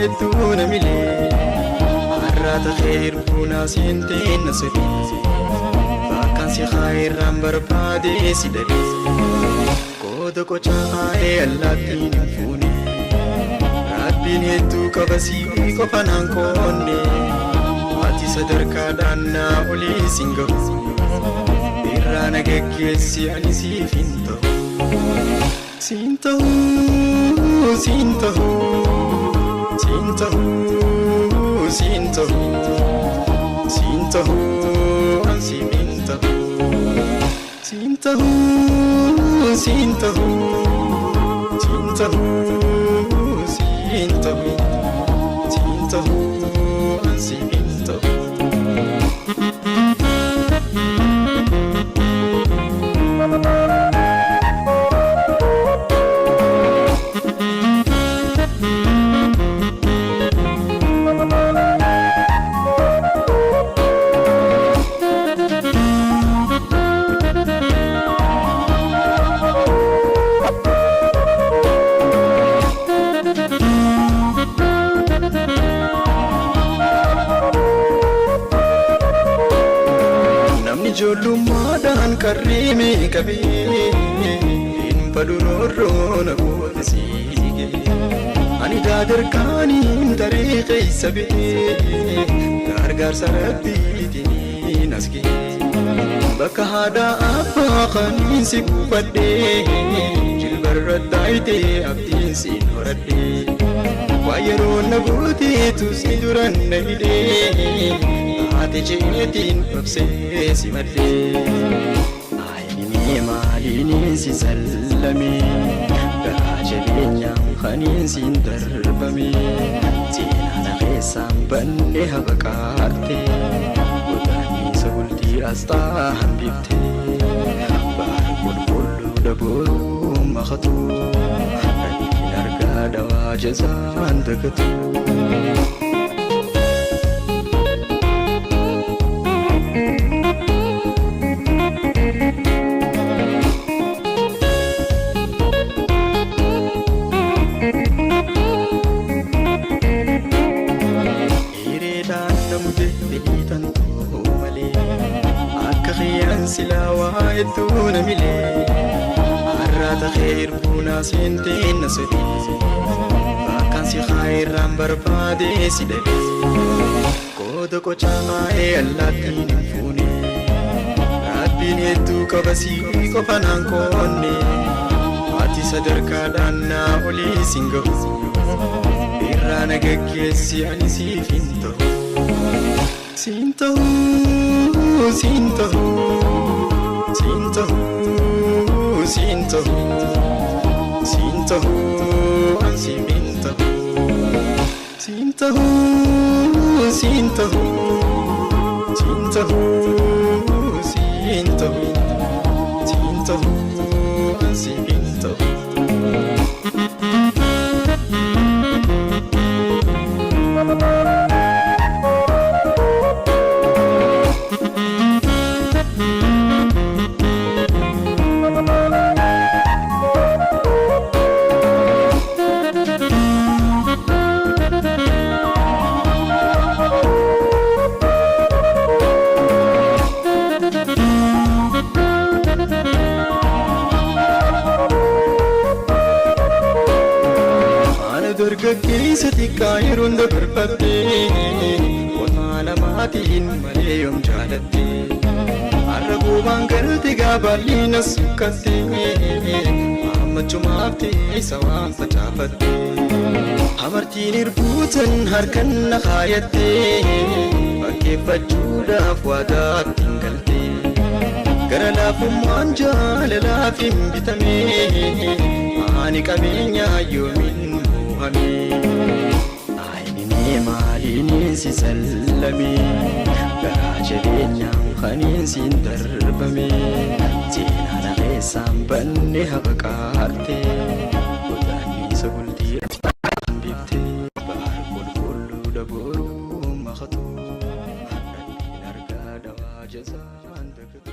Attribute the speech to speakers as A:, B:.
A: hedduu na milee. Har'aata kee irbuunaa seentee na sodee. Bakkaan si kaayirraan barbaadee si dhabee. Qooda qocaa kaa'ee allaattiin hin fuune. Rabbiin hedduu qaba sii qofa naan qoonne. Ati sadarkaadhaan naa olii siin gahu. Irraa na geggeessi ani siif hin ta'u. Siin ta'u, siin ta'u, siin ta'u, siin ta'u, siin ta'u, an siif hin ta'u. Siin ta'u, siin ta'u, siin ta'u, siin ta'u, siin ta'u, an siif hin ta'u. Namni ijoollummaadhaan qarreeme qabee hin badu roorroo na goote siigee. Ani daadarkaaniin taree keessa ba'ee gargaarsa rabbiitiin as ga'e. Bakka haadha abbaa kaniin si buufadhee jilbarra taayitee abdiin siin horadhee. Waa yeroo na gooteetu si duran na hidhee haati jeetiin obsee si maddee. Ayinii maaliin si sallamee garaa jabeenyaan kaniin siin darbame seenaa na keessaan banne habaqaatte godaannisa bultii asxaa hambifte baara qulqulluu dabooruu makatu rabbiin argaa dawaa jazaan dagatu. Hiriidhaan namute fedhii tantoo malee akka kiyyaan silaa waa hedduu na milee. Har'aata kee irbuunaa seentee na sodee. Bakkaan si kaayirraan barbaadee si dhabee. Qooda qocaa kaa'ee allaattiin hin fuune. Rabbiin hedduu qaba sii qofa naan qoonne. Ati sadarkaadhaan naa olii siin gahu. Irraa na geggeessi ani siif hin ta'u. Siin ta'u, siin ta'u, siin ta'u, siin ta'u, siin ta'u, an siif hin ta'u. Siin ta'u, siin ta'u, siin ta'u, siin ta'u, siin ta'u, an siif hin ta'u. Ana dargaggeessa xiqqaa yeroon dabarfattee qotaa namaatiin malee yoom jaalatte. Har'a goobaan galte gaabaalli na sukkatte ammachumaaf teessa waan facaafatte. Amartiin irbuutan harkan na kaayatte fakkeeffachuudhaaf waadaatti hin galte. Gara laafummaan jaalalaaf hin bitame ani qabeenya yoomiin moohame. Ayinii maaliin si sallame garaa jabeenyaan kaniin siin darbame seenaa na keessaan banne habaqaatte godaannisa bultii hambifte baara qulqulluu dabooruu makatu rabbiin argaa dawaa jazaan dagatu.